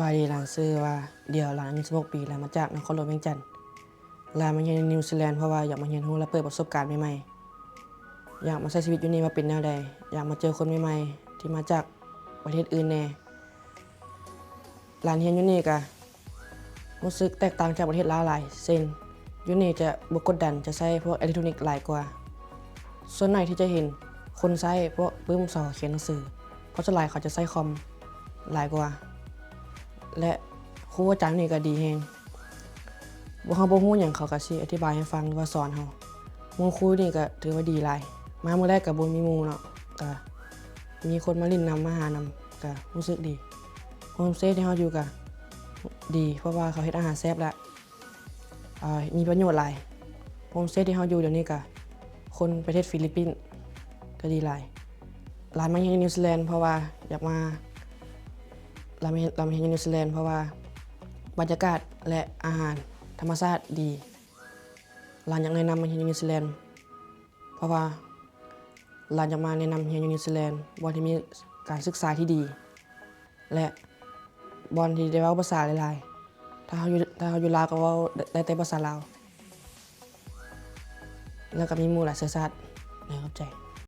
ບາຍດີ, ຫຼານຊື່ວ່າດຽວ, ຫຼານອາຍຸສິບຫົກປີ ແລະ ມາຈາກນະຄອນຫຼວງວຽງຈັນ. ຫຼານມາຮຽນຢູ່ນິວຊີແລນ ເພາະວ່າຢາກມາຮຽນຮູ້ ແລະ ເປີດປະສົບການໃໝ່ໆ. ຢາກມາໃຊ້ຊີວິດຢູ່ນີ້ວ່າເປັນແນວໃດ, ຢາກມາເຈີຄົນໃໝ່ໆ ທີ່ມາຈາກປະເທດອື່ນແດ່. ຫຼານຮຽນຢູ່ນີ້ກະຮູ້ສຶກແຕກຕ່າງຈາກປະເທດລາວຫຼາຍ, ເຊັ່ນ ຢູ່ນີ້ຈະບໍ່ກົດດັນ, ຈະໃຊ້ພວກເອເລັກໂທຣນິກຫຼາຍກວ່າ. ສ່ວນໜ້ອຍທີ່ຈະເຫັນຄົນໃຊ້ພວກປຶ້ມຊໍຂຽນໜັງສື, ເພາະສ່ວນຫຼາຍເຂົາຈະໃຊ້ຄອມຫຼາຍກວ່າ. ແລະ ຄູອາຈານນີ້ກໍດີແຮງ, ເຮົາບໍ່ຮູ້ຫຍັງເຂົາກໍຊິອະທິບາຍໃຫ້ຟັງ ຫຼືວ່າສອນເຮົາ. ໝູ່ຄູ່ນີ້ກໍຖືວ່າດີຫຼາຍ, ມາມື້ແລກກໍບໍ່ມີໝູ່ເນາະ, ກໍມີຄົນມາຫຼິ້ນນຳ ມາຫານຳ, ກໍຮູ້ສຶກດີ. ໂຮມສະເຕທີ່ເຮົາຢູ່ກໍດີ ເພາະວ່າເຂົາເຮັດອາຫານແຊບ ແລະ ເອີ ມີປະໂຫຍດຫຼາຍ. ໂຮມສະເຕທີ່ເຮົາຢູ່ດຽວນີ້ກະຄົນປະເທດຟີລິບປິນ ກະດີຫຼາຍ. ຫຼານມາຮຽນຢູ່ນິວຊີແລນ ເພາະວ່າຢາກມາ, ຫຼານມາຮຽນ, ຫຼານມາຮຽນຢູ່ນິວຊີແລນ ເພາະວ່າບັນຍາກາດ ແລະ ອາຫານທຳມະຊາດດີ. ຫຼານຢາກແນະນຳມາຮຽນຢູ່ນິວຊີແລນ ເພາະວ່າຫຼານຢາກມາແນະນຳຮຽນຢູ່ນິວຊີແລນ ບ່ອນທີ່ມີການສຶກສາທີ່ດີ ແລະ ບ່ອນທີ່ໄດ້ເວົ້າພາສາຫຼາຍໆ. ຖ້າເຮົາຢູ່, ຖ້າເຮົາຢູ່ລາວກໍເວົ້າໄດ້ແຕ່ພາສາລາວ ແລ້ວກໍມີໝູ່ຫຼາຍເຊື້ອຊາດ. ຂອບໃຈ.